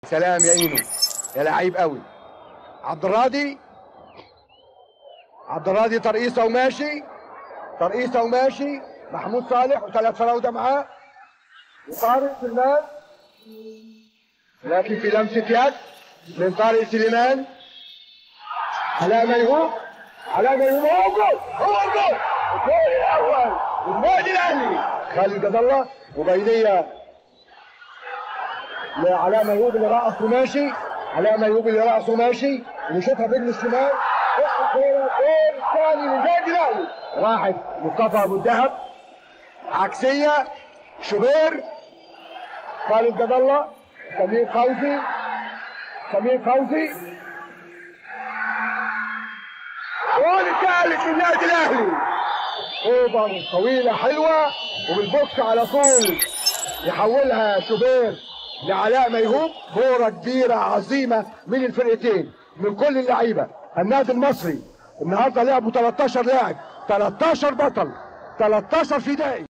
سلام يا اينو، يا لعيب قوي. عبد الراضي، عبد الراضي ترقيصه وماشي، ترقيصه وماشي. محمود صالح وثلاث فراوده معاه وطارق سليمان، لكن في لمسه يد من طارق سليمان. علاء ميهوب، علاء ميهوب، هو الجول، هو الجول، الجول الاول للنادي الاهلي. خالد جد الله وبينيه لعلاء ميهوب اللي رقص وماشي، علاء ميهوب اللي رقص وماشي ويشوطها برجله الشمال. الجول الثاني للنادي الاهلي. راحت مصطفى ابو الدهب، عكسية، شوبير، خالد جد الله، سمير فوزي، سمير فوزي. جول الثالث للنادي الاهلي. over طويلة حلوة وبالبوكس على طول يحولها شوبير لعلاء ميهوب. كورة كبيرة عظيمة من الفرقتين، من كل اللعيبة. النادي المصري النهارده لعبوا 13 لاعب، 13 بطل، 13 فدائي.